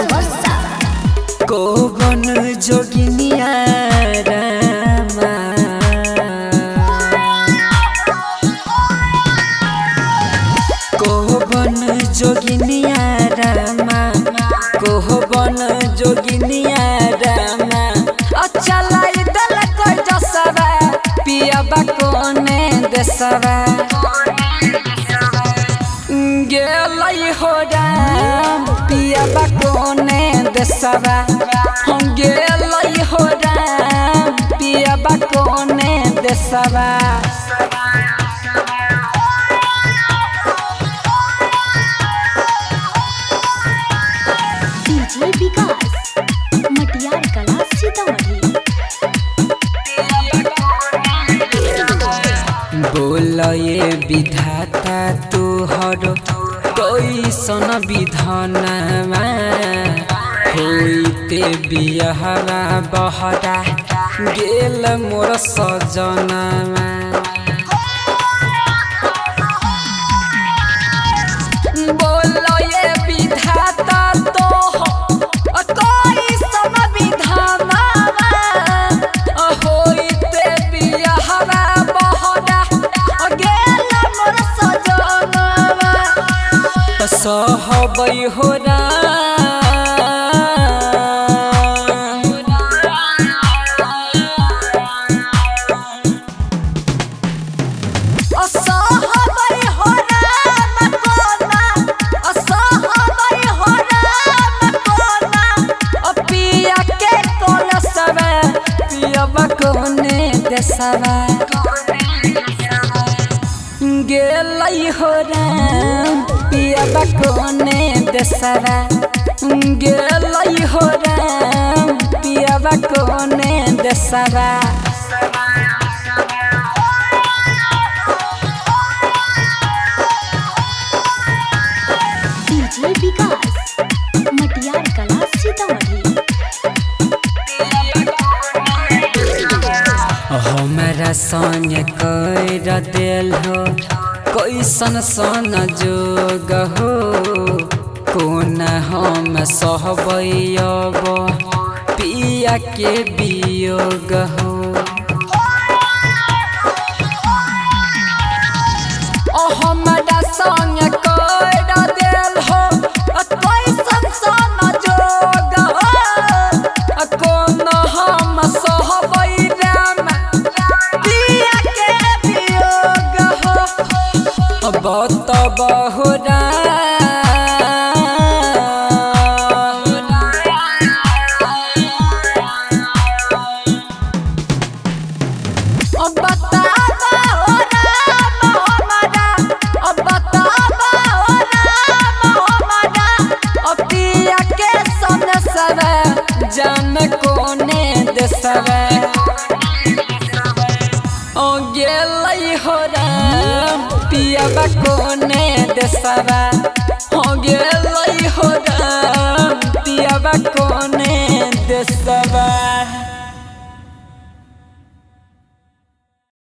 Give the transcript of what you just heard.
सोनवर्षा। कोबन जोगिनिया रामा कोबन जोगिनिया रामा कोबन जोगिनिया रामा अच्छा लाई दल कोई जसवा पियाबा कोने देसवा गेलै हो राम पियाबा कोने देसवा हम गेलै हो राम पियाबा कोने देसवा। डीजे विकास मटियार कला सीतामढ़ी। बोलये विधाता तुहर कैसन विधानमा होइते बियाहवा बहरा गेल मोर सजनमा। बोलये विधाता तोहर कैसन विधानमा होइते बियाहवा बहरा गेल मोर सजनमा। सहबै हो देसवा गेलै हो राम पियाबा कोने देसवा गेलै हो राम पियाबा कोने देसवा। डीजे विकास मटियार कला सीतामढ़ी। हमरा संग कर देल हो कैसन सन जोग हो कोना हम सहबै अब पिया के वियोग हो। हमरा संग कर देल हो कैसन सन जोग हो कोना हम सहबै राम पिया के वियोग हो। बतबहु जान कोने देसवा ओ गेलै हो राम पियाबा कोने देसवा हो गेलै हो राम।